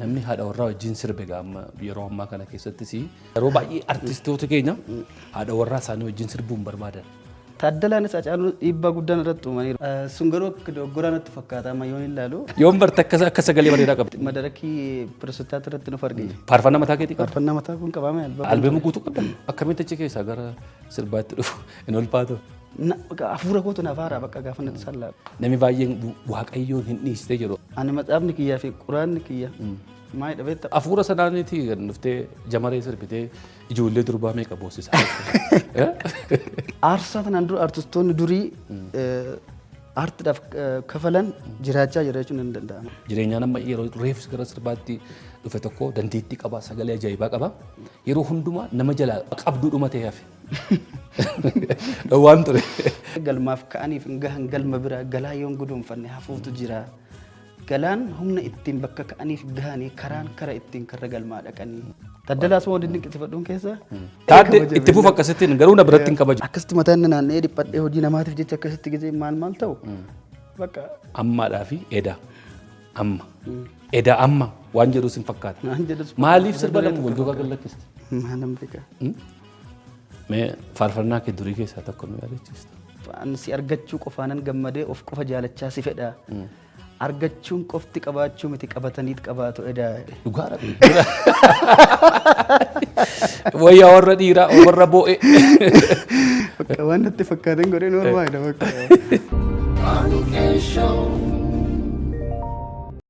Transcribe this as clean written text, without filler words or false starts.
Namni haadha warraa wajjin sirbe egaa amma yeroo ammaa kana keessattis yeroo baay'ee artistoota keenya haadha warraa isaanii wajjin sirbuu hin barbaadan. Taaddalaanis Hacaaluu dhiibbaa guddaan irratti uumaniiru. Sun garuu akka dogoggoraa natti fakkaata amma yoon ilaalu. Yoom barte akka sagalee bareedaa qabdi? Madarakii piresotaatti irratti nuuf argine. Faarfannaa mataa keetii qabda? Faarfannaa mataa kun qabaame albaama. Albeema guutuu qabda? Akkamitti achi keessaa gara sirbaatti dhufu hin ulfaatu? Hafuura kootu naaf haaraa bakka gaafa natti sallaabu. Namni baay'een Waaqayyoon hin dhiistee jedhu. Ani matsaafni kiyyaa fi quraanni kiyya maalidha beektaa? Hafuura sanaaniiti kan dhuftee jamaree sirbitee ijoollee durbaa meeqa boossisaa. Aarsaa tanaan dura artistoonni durii aartiidhaaf kafalan jiraachaa jira jechuun hin danda'ama. Jireenyaan amma yeroo reefus gara sirbaatti dhufe tokko dandeettii qaba, sagalee ajaa'ibaa qaba. Yeroo hundumaa nama jalaa qabduudhuma ta'ee hafe. Dhowwaan ture. Galmaaf ka'aniif hin gahan galma bira galaa yoon guduunfanne hafuutu jira. Galaan humna ittiin bakka ka'aniif gahanii karaan kara ittiin karra galmaa dhaqanii. Taaddalaa Asuma waliin dinqisiifadhuun keessa. Taadde itti fufa akkasittiin garuu na biratti hin kabaju. Akkasitti mataa inni naanna'ee dhiphadhee hojii namaatiif jecha akkasitti gisee maal maal ta'u. Bakka. Ammaadhaa fi edaa. Amma. Edaa amma waan jedhus hin fakkaata. Waan jedhus. Maaliif sirba lama wal duukaa gad lakkiste? Maalan beeka. Mee faarfannaa kee durii keessaa tokko nu yaadachiista. Ani si argachuu qofaanan gammadee of qofa jaalachaa si fedha. Argachuun qofti qabaachuu miti qabataniit qabaatu edaa. Dhugaadha kun. Wayyaa warra dhiiraa warra boo'ee. Bakka waan natti fakkaateen godhee normaalidha bakka. Anike Show.